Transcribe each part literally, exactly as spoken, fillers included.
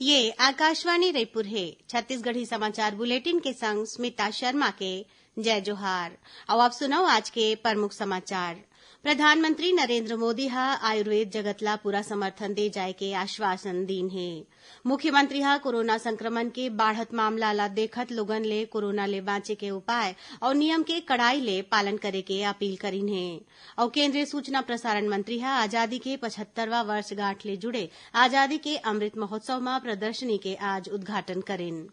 ये आकाशवाणी रायपुर हे। छत्तीसगढ़ी समाचार बुलेटिन के संग स्मिता शर्मा के जय जोहार। अउ अब सुनव आज के प्रमुख समाचार। प्रधानमंत्री नरेंद्र मोदी ह आयुर्वेद जगत ला पूरा समर्थन दे जाय के आश्वासन दीन हे। मुख्यमंत्री ह कोरोना संक्रमण के बाढ़त मामला ला देखत लोगन ले कोरोना ले बांचे के उपाय अउ नियम के कड़ाई ले पालन करे के अपील करीन हे। अउ केंद्रीय सूचना प्रसारण मंत्री ह आजादी के पचहत्तरवां वर्षगांठ ले जुड़े आजादी के अमृत महोत्सव म प्रदर्शनी के आज उद्घाटन करिन।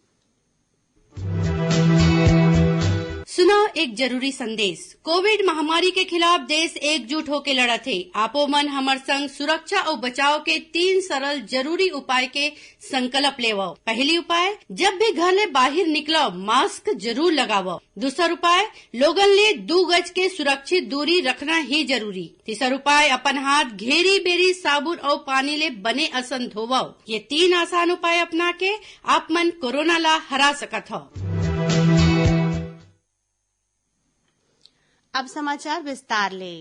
सुनव एक जरूरी संदेश। कोविड महामारी के खिलाफ देश एकजुट होके लड़त हे। आपो मन हमर संग सुरक्षा अउ बचाव के तीन सरल जरूरी उपाय के संकल्प लेवव। पहली उपाय, जब भी घर ले बाहिर निकलव, मास्क जरूर लगावव। दूसर उपाय, लोगन ले दू गज के सुरक्षित दूरी रखना ही जरूरी। तीसर उपाय, अपन हाथ घेरी बेरी साबुन अउ पानी ले बने असन धोवव। ये तीन आसान उपाय अपना के आप मन कोरोना ला हरा सकत हव। अब समाचार विस्तार ले।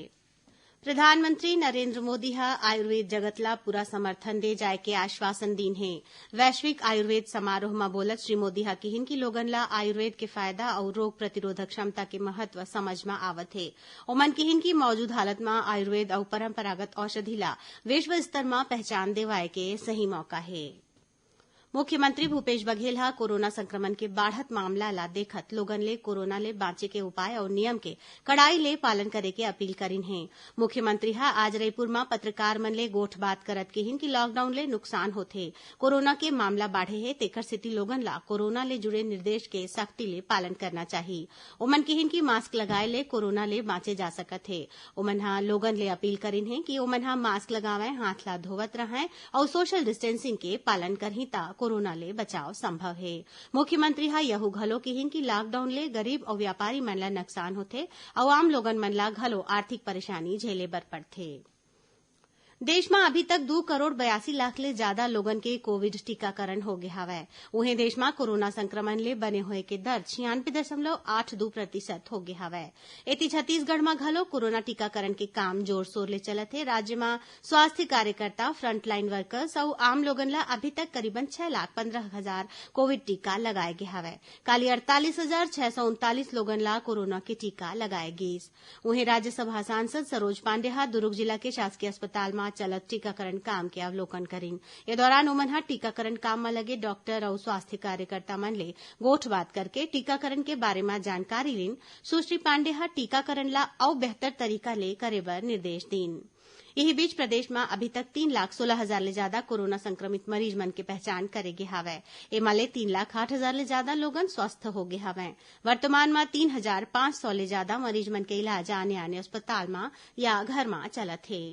प्रधानमंत्री नरेंद्र मोदी ह आयुर्वेद जगत ला पूरा समर्थन दे जाय के आश्वासन दीन हे। वैश्विक आयुर्वेद समारोह म बोलत श्री मोदी ह किहिन कि लोगन ला आयुर्वेद के फायदा अउ रोग प्रतिरोधक क्षमता के महत्व समझ म आवत हे। ओमन किहिन कि मौजूद हालत म आयुर्वेद अउ परंपरागत औषधि ला विश्व स्तर म पहचान देवाय के सही मौका हे। मुख्यमंत्री भूपेश बघेल ह कोरोना संक्रमण के बाढ़त मामला ला देखत लोगन ले कोरोना ले बांचे के उपाय अउ नियम के कड़ाई ले पालन करे के अपील करिन हे। मुख्यमंत्री ह आज रईपुर म पत्रकार मन ले गोठबात करत किहिन कि लॉकडाउन ले नुकसान होथे। कोरोना के मामला बाढ़े हे, तेकर सेती लोगन ला कोरोना ले जुड़े निर्देश के सख्ती ले पालन करना चाही। ओमन किहिन कि मास्क लगाए ले कोरोना ले बांचे जा सकत हे। ओमन ह लोगन ले अपील करिन हे कि ओमन ह मास्क लगावंय, हाथ ला धोवत रहंय अउ सोशल डिस्टेंसिंग के पालन करहीं त कोरोना ले बचाव संभव हे। मुख्यमंत्री ह यहू घलो किहिन कि लॉकडाउन ले गरीब अउ व्यापारी मन ला नुकसान होथे अउ आम लोगन मन ला घलो आर्थिक परेशानी झेले बर पड़थे। देश म अभी तक दू करोड़ बयासी लाख ले जादा लोगन के कोविड टीकाकरण होगे हवय। उहें, देश म कोरोना संक्रमण ले बने होए के दर छियानबे दशमलव आठ दू प्रतिशत होगे हवय। एती छत्तीसगढ़ म घलो कोरोना टीकाकरण के काम जोर-शोर ले चलत हे। राज्य म स्वास्थ्य कार्यकर्ता, फ्रंटलाइन वर्कर्स अउ आम लोगन ल अभी तक करीबन छह लाख पंद्रह हजार कोविड टीका लगाए गे हवय। काली अड़तालीस हजार छह सौ उनतालीस लोगन ल कोरोना के टीका लगाए गीस। उहें, राज्यसभा सांसद सरोज पांडे ह दुरूग जिला के शासकीय अस्पताल म चलत टीकाकरण काम के अवलोकन करिन। ए दौरान ओमन ह टीकाकरण काम म लगे डॉक्टर अउ स्वास्थ्य कार्यकर्ता मन ले गोठबात करके टीकाकरण के बारे म जानकारी लीन। सुश्री पांडे ह टीकाकरण ला अउ बेहतर तरीका ले करे बर निर्देश दीन। इही बीच, प्रदेश म अभी तक तीन लाख सोलह हजार ले जादा कोरोना संक्रमित मरीज मन के पहचान करे गे हावय। एमा ले तीन लाख आठ हजार ले जादा लोगन स्वस्थ होगे हावयं। वर्तमान म तीन हजार पांच सौ ले जादा मरीज मन के इलाज आने-आने अस्पताल म या घर म चलत हे।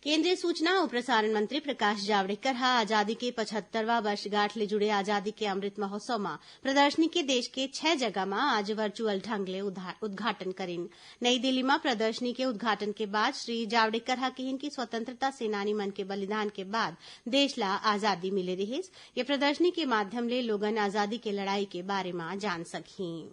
केंद्रीय सूचना अउ प्रसारण मंत्री प्रकाश जावड़ेकर ह आजादी के पचहत्तरवां वर्षगांठ ले जुड़े आजादी के अमृत महोत्सव म प्रदर्शनी के देश के छह जगह म आज वर्चुअल ढंग ले उद्घा-, उद्घाटन करिन। नई दिल्ली म प्रदर्शनी के उद्घाटन के बाद श्री जावड़ेकर ह किहिन कि स्वतंत्रता सेनानी मन के बलिदान के बाद देश ला आजादी मिले रिहिस। ये प्रदर्शनी के माध्यम ले लोगन आजादी के लड़ाई के बारे म जान सकहीं।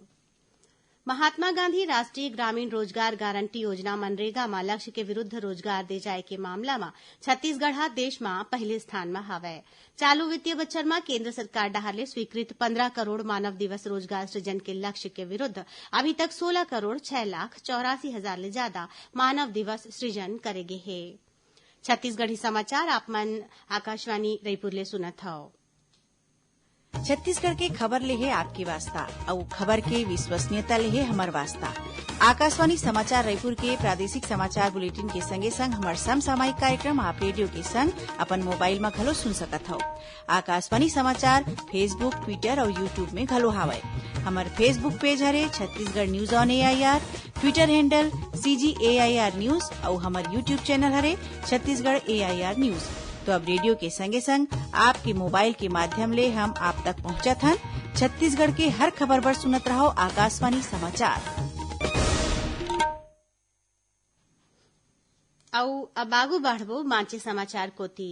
महात्मा गांधी राष्ट्रीय ग्रामीण रोजगार गारंटी योजना, मनरेगा, म लक्ष्य के विरुद्ध रोजगार दे जाए के मामला म छत्तीसगढ़ ह देश म पहले स्थान म हवय। चालू वित्तीय बछर म केंद्र सरकार डहार ले स्वीकृत पंद्रह करोड़ मानव दिवस रोजगार सृजन के लक्ष्य के विरुद्ध अभी तक सोलह करोड़ छह लाख चौरासी हजार ले जादा मानव दिवस सृजन करे गे हे। छत्तीसगढ़ी समाचार आप मन आकाशवाणी रईपुर ले सुनत हव। छत्तीसगढ़ के खबर ले हे आपके वास्ता, अउ खबर के विश्वसनीयता ले हे हमर वास्ता। आकाशवाणी समाचार रईपुर के प्रादेशिक समाचार बुलेटिन के संगे संग हमर समसामयिक कार्यक्रम आप रेडियो के संग अपन मोबाइल म घलो सुन सकत हव। आकाशवाणी समाचार Facebook, Twitter अउ YouTube में घलो हावय। हमर Facebook पेज हरे Chhattisgarh news on AIR, Twitter handle CG AIR news अउ हमर YouTube चैनल हरे छत्तीसगढ़ एआईआर न्यूज। तो अब रेडियो के संगे संग आपके मोबाइल के माध्यम ले हम आप तक पहुंचत हन। छत्तीसगढ़ के हर खबर बर सुनत रहव आकाशवाणी समाचार। अउ अब आगू बढ़बो बांचे समाचार कोति।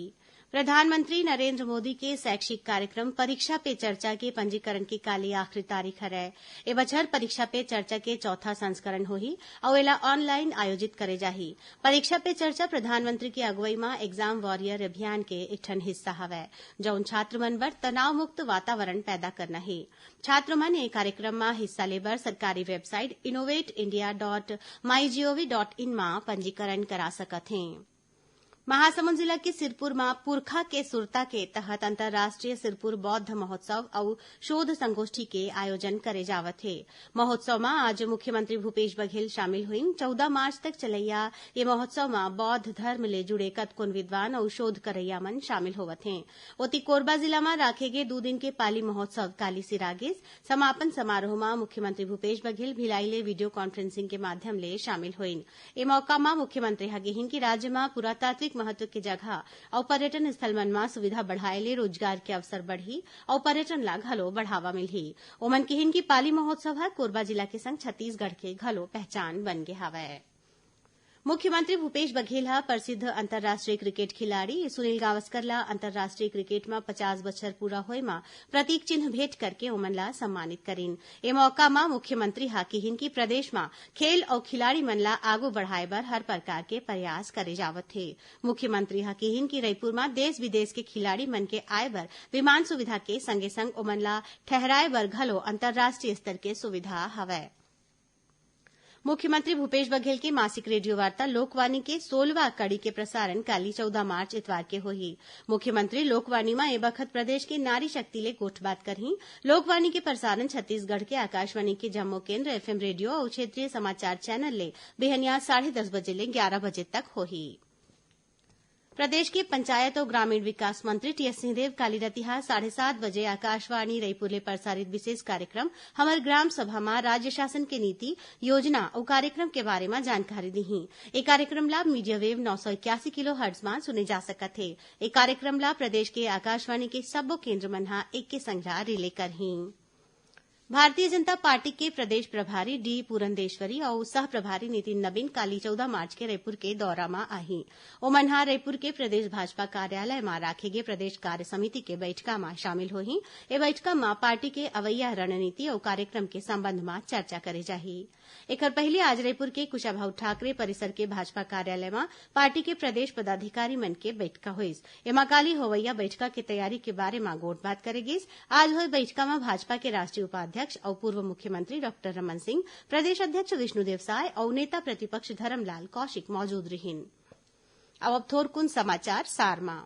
प्रधानमंत्री नरेंद्र मोदी के शैक्षिक कार्यक्रम परीक्षा पे चर्चा के पंजीकरण के काली आखिरी तारीख हरय। ए बछर परीक्षा पे चर्चा के चौथा संस्करण होही अउ एला ऑनलाइन आयोजित करे जाही। परीक्षा पे चर्चा प्रधानमंत्री के अगुवई म एग्जाम वॉरियर अभियान के एक ठन हिस्सा हवय, जउन छात्र मन बर तनाव मुक्त वातावरण पैदा करना हे। छात्र मन ए कार्यक्रम म हिस्सा ले बर सरकारी website innovate india dot my gov dot in म पंजीकरण करा सकत हें। महासमुंद जिला के सिरपुर म पुरखा के सुरता के तहत अंतर्राष्ट्रीय सिरपुर बौद्ध महोत्सव अउ शोध संगोष्ठी के आयोजन करे जावत हे। महोत्सव म आज मुख्यमंत्री भूपेश बघेल शामिल होइन। चौदह मार्च तक चलइया ये महोत्सव म बौद्ध धर्म ले जुड़े कतकोन विद्वान अउ शोध करइया मन शामिल होवत हें। ओती कोरबा जिला म राखे गे दू दिन के पाली महोत्सव काली सिरा गिस। समापन समारोह म मुख्यमंत्री भूपेश बघेल भिलाई ले वीडियो कॉन्फ्रेंसिंग के माध्यम ले शामिल होइन। ए मौका म मुख्यमंत्री ह किहिन कि राज्य म पुरातात्विक महत्व के जगह अउ पर्यटन स्थल मन म सुविधा बढ़ाए ले रोजगार के अवसर बढ़ही अउ पर्यटन ला घलो बढ़ावा मिलही। ओमन किहिन कि पाली महोत्सव ह कोरबा जिला के संग छत्तीसगढ़ के घलो पहचान बन गे हवय। मुख्यमंत्री भूपेश बघेल ह प्रसिद्ध अंतर्राष्ट्रीय क्रिकेट खिलाड़ी सुनील गावस्कर ला अंतर्राष्ट्रीय क्रिकेट म पचास बछर पूरा होए म प्रतीक चिन्ह भेंट करके ओमन ला सम्मानित करिन। ए मौका म मुख्यमंत्री ह किहिन कि प्रदेश म खेल अउ खिलाड़ी मन ला आगू बढ़ाए बर हर प्रकार के प्रयास करे जावत हे। मुख्यमंत्री ह किहिन कि रईपुर म देश विदेश के खिलाड़ी मन के आए बर विमान सुविधा के संगे संग ओमन ला ठहराए बर घलो अंतर्राष्ट्रीय स्तर के सुविधा हवय। मुख्यमंत्री भूपेश बघेल के मासिक रेडियो वार्ता लोकवाणी के सोलहवाँ कड़ी के प्रसारण काली चौदह मार्च इतवार के होही। मुख्यमंत्री लोकवाणी म ए बखत प्रदेश के नारी शक्ति ले गोठबात करही। लोकवाणी के प्रसारण छत्तीसगढ़ के आकाशवाणी के जम्मो केंद्र, एफएम रेडियो अउ क्षेत्रीय समाचार चैनल ले बिहनिया साढ़े दस बजे ले ग्यारह बजे तक होही। प्रदेश के पंचायत अउ ग्रामीण विकास मंत्री टीएस सिंहदेव काली रतिहा साढ़े सात बजे आकाशवाणी रईपुर ले प्रसारित विशेष कार्यक्रम हमर ग्राम सभा म राज्य शासन के नीति, योजना अउ कार्यक्रम के बारे म जानकारी दिही। ए कार्यक्रम ला मीडिया वेव नौ सौ इक्यासी किलो हर्ट्ज म सुने जा सकत हे। ए कार्यक्रम ला प्रदेश के आकाशवाणी के सब्बो केंद्र मन ह एके संग रिले करही। भारतीय जनता पार्टी के प्रदेश प्रभारी डी पुरंदेश्वरी अउ सह प्रभारी नितिन नबीन काली चौदह मार्च के रईपुर के दौरा म आही। ओमन ह रईपुर के प्रदेश भाजपा कार्यालय म राखे गे प्रदेश कार्य समिति के बइठका म शामिल होही। ए बइठका म पार्टी के अवइया रणनीति अउ कार्यक्रम के संबंध म चर्चा करे जाही। एखर पहिली आज रईपुर के कुशाभाऊ ठाकरे परिसर के भाजपा कार्यालय म पार्टी के प्रदेश पदाधिकारी मन के बइठका होइस। एमा काली होवइया बइठका के तैयारी के बारे म गोठबात करे गिस। आज होए बइठका म भाजपा के राष्ट्रीय उपाध्यक्ष अउ पूर्व मुख्यमंत्री डॉक्टर रमन सिंह, प्रदेश अध्यक्ष विष्णुदेव साय अउ नेता प्रतिपक्ष धरमलाल कौशिक मौजूद रिहिन। अब, अब थोरकुन समाचार सार म।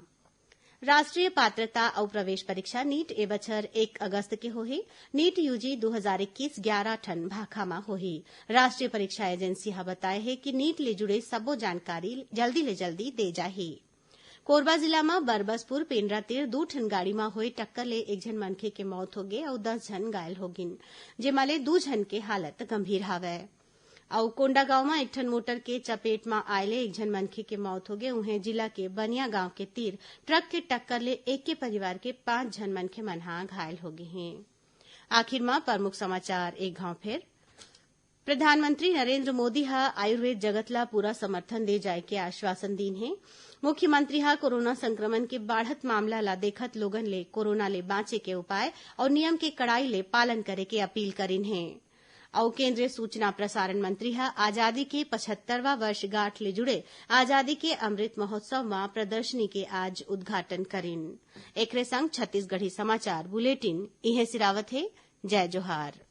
राष्ट्रीय पात्रता अउ प्रवेश परीक्षा नीट ए बछर एक अगस्त के होही। नीट यूजी दू हजार इक्कीस ग्यारह ठन भाखा म होही। राष्ट्रीय परीक्षा एजेंसी ह बताए हे कि नीट ले जुड़े सब्बो जानकारी जल्दी ले जल्दी दे जाही। कोरबा जिला म बरबसपुर पेंड्रा तीर दू ठन गाड़ी म होए टक्कर ले एक झन मनखे के मौत होगे अउ दस झन घायल होगिन, जेमा ले दू झन के हालत गंभीर हावय। अउ कोंडागांव म एक ठन मोटर के चपेट म आए ले एक झन मनखे के मौत होगे। उहें, जिला के बनिया गांव के तीर ट्रक के टक्कर ले एके परिवार के पांच झन मनखे मन ह घायल होगे हें। आखिर म प्रमुख समाचार एक घांव फेर। प्रधानमंत्री नरेंद्र मोदी ह आयुर्वेद जगत ला पूरा समर्थन दे जाए के आश्वासन दीन हे। मुख्यमंत्री ह कोरोना संक्रमण के बाढ़त मामला ला देखत लोगन ले कोरोना ले बांचे के उपाय अउ नियम के कड़ाई ले पालन करे के अपील करिन हे। अउ केंद्रीय सूचना प्रसारण मंत्री ह आजादी के पचहत्तरवां वर्षगांठ ले जुड़े आजादी के अमृत महोत्सव म प्रदर्शनी के आज उद्घाटन करिन। एकरे संग छत्तीसगढ़ी समाचार बुलेटिन इहें सिरावत हे। जय जोहार।